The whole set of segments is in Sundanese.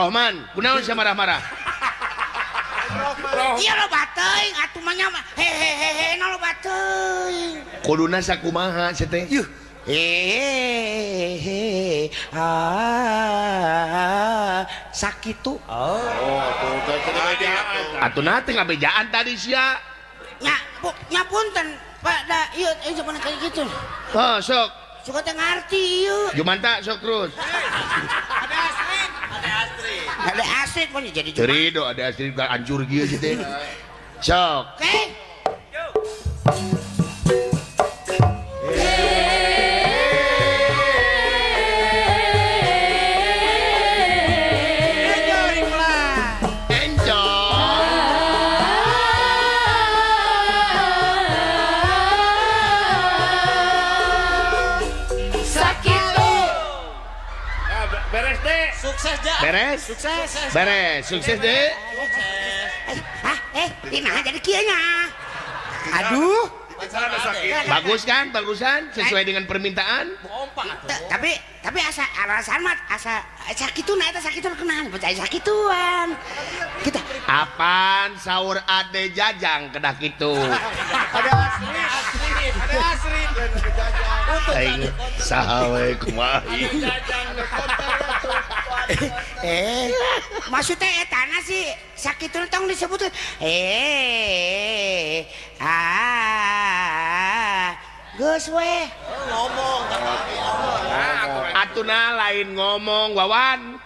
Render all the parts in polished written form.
Rohman, kunaon sia marah-marah? Iya lo bateuing atuh mah nya hehehe na lo bateuing. Kuduna sakumaha sia teh? Yuh. Hehehe ah sakitu. Oh, tuh teu Atuh nah teh ngabejaan tadi sia. Nya, bu, nya punten Pak da ieu ieu kayak gitu. Oh, sok. Suka teh ngarti ieu. Jumanta sok terus. Ada Astrid. Ada Astrid. Ada Astrid pun jadi Jumanta. Cerido ada Astrid gak hancur kieu sih teh. Sok. Oke. Beres deh. Sukses ja. Beres. Sukses. Beres. Sukses deh. Hah? Ini jadi kieu nya. Aduh. Bagus kan? Bagusan sesuai dengan permintaan. Tapi asa alasan mah asa sakitu na eta sakitu kenalan percaya sakituan. Kita apaan sahur ade jajang kedah kitu. Ada Astrid, ada Astrid. Aing saha we kumaha. Maksudnya etana sih sakitu tong disebut geus we ngomong atuna lain ngomong Wawan.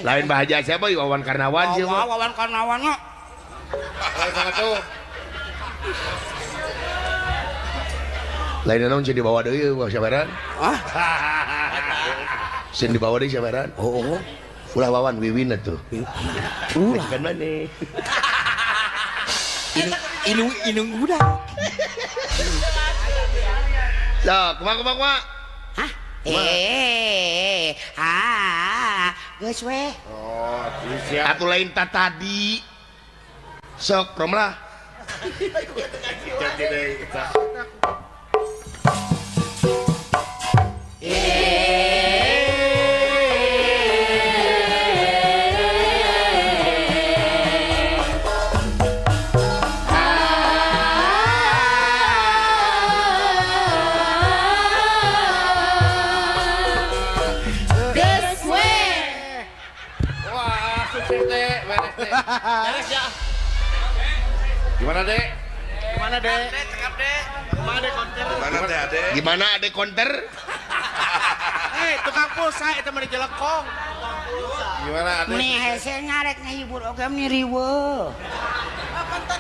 Lain bahagia siapa Wawan Karnawan sih. Wawan Karnawan mah. Lain naon sih dibawa deui siapa? Ah. Sing dibawa deui siapa? Oh. Ulah Wawan Wiwin atuh. Ulah. Kan maneh. Inung inung budak. Sok, kumaha kumaha kumaha? Hah? Geus we. Oh, siap. Atuh lain ta tadi. Sok, romlah. Jadi deui eta. Beres ya. Gimana, Dek? Gimana, Dek? Cekap, Dek. Gimana, Dek konter? Gimana, Dek, Adek? Gimana, Adek konter? Tukang pulsa itu mah dijelekong. Gimana, Adek? Meni hese ngarek ngahibur oge meni riweuh.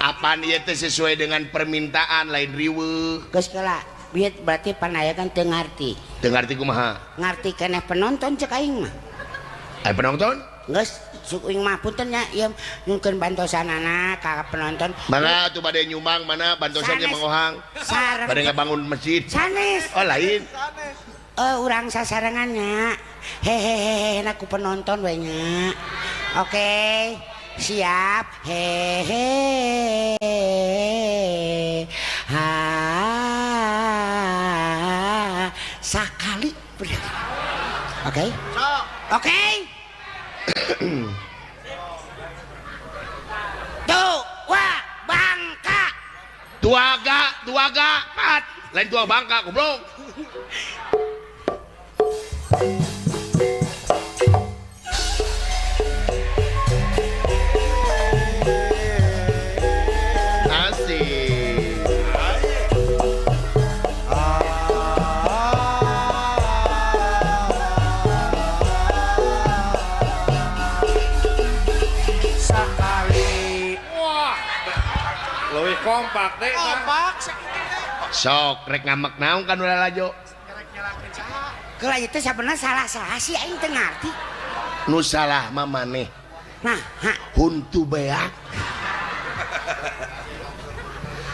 Apaan ieu teh sesuai dengan permintaan lain riweuh. Geus kela, bieu berarti panaya kan teu ngarti. Teu ngarti kumaha? Ngarti keneh penonton cek aing mah. Ai penonton? Geus suku ing mah punten nya ieu nyungkeun bantosanana ka penonton. Mana tuh bade nyumbang, mana bantosannya Mang Ohang. Bade ngabangun masjid. Sanes. Oh lain. Sanes. Urang sasarengannya. Hehehe ku penonton we nya. Oke, siap. Hehe. Ha. Sakali. Oke. Oke. Tua bangka. Tua ga, pat. Lain tua bangka, goblok. Asik. Sakali. Wah. Leuwih kompak deh. Kompak. Sok rek ngamek naon kan ulah lajo. Keula ieu teh sabenerna salah-salah sih aing teu ngarti. Nu salah mah maneh. Nah, ha. Huntu beak.